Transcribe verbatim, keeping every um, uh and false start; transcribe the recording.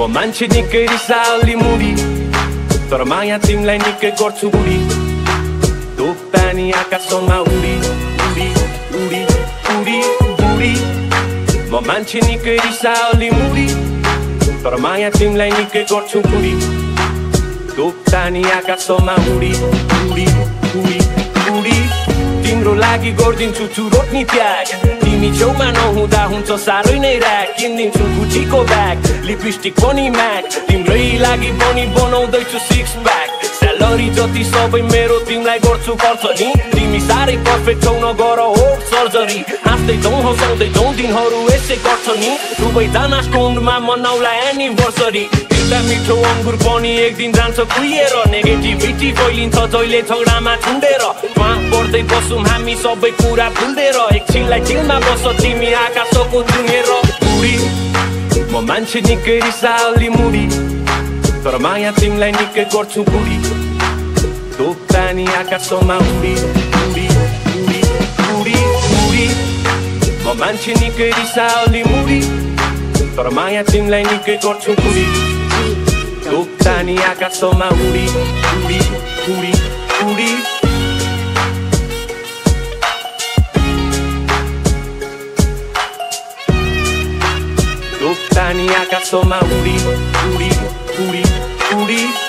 Manchini ke risa oli muri, tor maya timlai ni ke gorchu guri. Doktani akasoma uri, uri, uri, uri, uri. Mo manchini ke risa oli muri, tor maya timlai ni ke gorchu guri. Doktani akasoma uri, uri, uri, uri. Timro lagi gordin chuchu rotni tiag. Timi choma no huda huncho saroi nei rak. Kindin chu guchi ko bag. Lipstick poni mac. Timroi lagi boni bono doi chu six pack. Salary joti sobai mero timlai gorchu korsoni. Timi sari perfect chong no goro hot surgery. Hastei dong ho songdei dong din horu ese korsoni. Dubai dana stone ma manaula anniversary. Ekta mitho angur boni ekdin rancho kuyero. Negativity foilin tho joile thogra ma chundero. Twa portei bosum hami sobai pura buldero. Ek chilai chilma boso timi akasoko chungero. Uri, mo manchini ke risa oli muri. Tor maya timlai ni ke gorchu guri. Doktani akasoma uri, uri, uri, uri, uri. Mo manchini ke risa oli muri. Tor maya timlai ni ke gorchu guri. Doktani akasoma uri, uri, uri, uri. Doktani akasoma uri, uri, uri, uri.